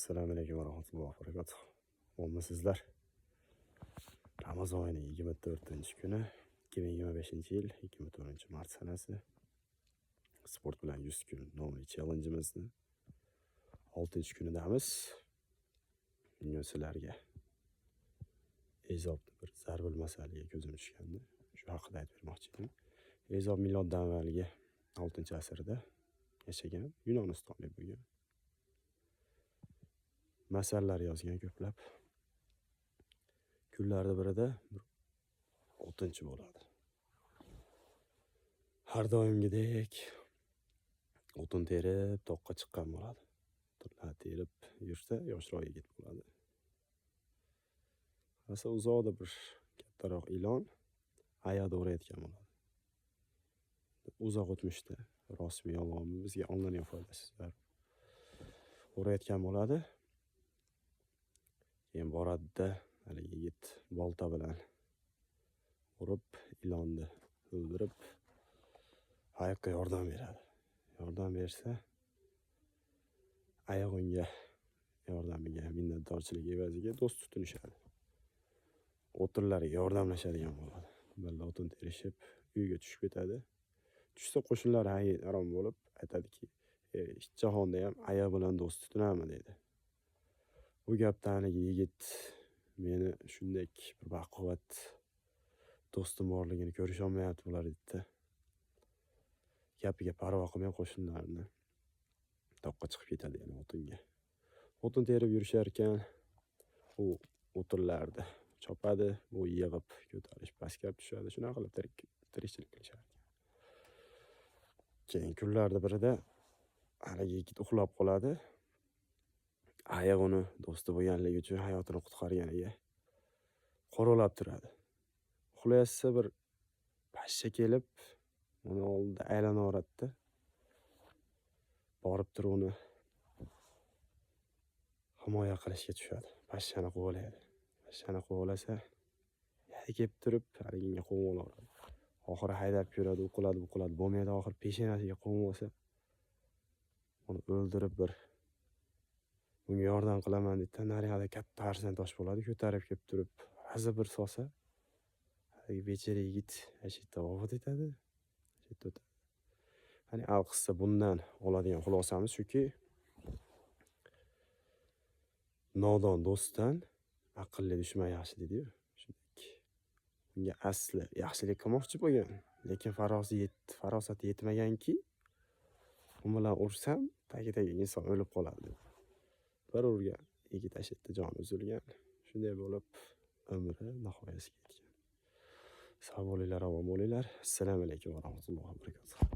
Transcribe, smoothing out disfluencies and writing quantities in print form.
Assalomu alaykum va rahmatullohi va barakatuh. Omonmisizlar? Ramazon oyining 24-kuni, 2025-yil 24-mart sanasi. Sport bilan 100 kun nomli challenge'imizni 6-kunidamiz. Bugun sizlarga Ezopni bir zarbil masaliga ko'zim tushgandi. Shu haqida aytib bermoqchi edim. Ezop miloddan avvalgi 6-asrda yashagan, Yunonistonlik bo'lgan. Masallar yozgan ko'plab. Kunlarni birida bir o'tinchi bo'ladi. Har doimgidek o'tin terib toqqa chiqqan bo'ladi. O'tinlar terib yursa, yoshroq yigit bo'ladi. Qarasa, uzoqda bir kattaroq ilon ayoqda o'rayotgan bo'ladi. Uzoq o'tmishda, rostmi, yolg'onmi, bizga onlarning foydasi baribir. O'rayotgan bo'ladi. Keyin boradida haligi yigit bolta bilan urib, ilonni o'ldirib, ayiqqa yordam beradi. Yordam bersa, ayiq unga yordamiga minnatdorchilik evaziga do'st tutinishadi. O'tinlarga yordamlashadigan bo'ladi. Birga o'tin terishib, uyga tushib ketadi. Tushsa, qo'shnilar hayron bo'lib aytadiki, "Hech jahonda ham ayiq bilan do'st tutinadimi?" deydi. Bu gapdan haligi yigit meni shunday bir baquvvat do'stim borligini ko'risholmayapti bular deydida. Gapiga parvo qilmay qo'shnilarni toqqa chiqib ketadi yana o'tinga. O'tin terib yurishar ekan, u o'tinlarni chopadi, bu yig'ib ko'tarish pastga olib tushadi. Shunaqa qilib tirikchilik qilishar ekan. Keyin kunlarni birida haligi yigit uxlab qoladi. Ayiq uni do'sti bo'lganligi uchun hayotini qutqarganiga qo'riqlab turadi. Uxlayotsa, bir pashsha kelib uni oldida aylanaveradida. Borib turib uni himoya qilishga tushadi. Pashshani quvalaydi. Pashshani quvalasa, kelib turib haliginga qo'nib olaveradi. Oxiri haydab ko'radi, u qiladi, bu qiladi, bo'lmaydi, oxiri peshonasiga qo'nib olsa, uni o'ldirib, bir unga yordam qilaman deydida, naryoqda katta arslon tosh bo'ladi, ko'tarib kelib turib, rosa bir solsa, haligi bechora yigit ana shu yerda vafot etadi. Shu yerda o'tadi. Ya'ni alqissa, bundan oladigan xulosamiz shuki, nodon do'stdan aqlli dushman yaxshi deydiyu. Shunday. Unga asli yaxshilik qilmoqchi bo'lgan, lekin farosati yetmaganki, u bilan ursam tagi-tagi inson o'lib qoladi deb. Bir urgan yigit ana shu yerda joni uzilgan. Shunday bo'lib umri nihoyasiga yetgan. Sog' bo'linglar, omon bo'linglar. Assalomu alaykum va rahmatullohi va barakatuh.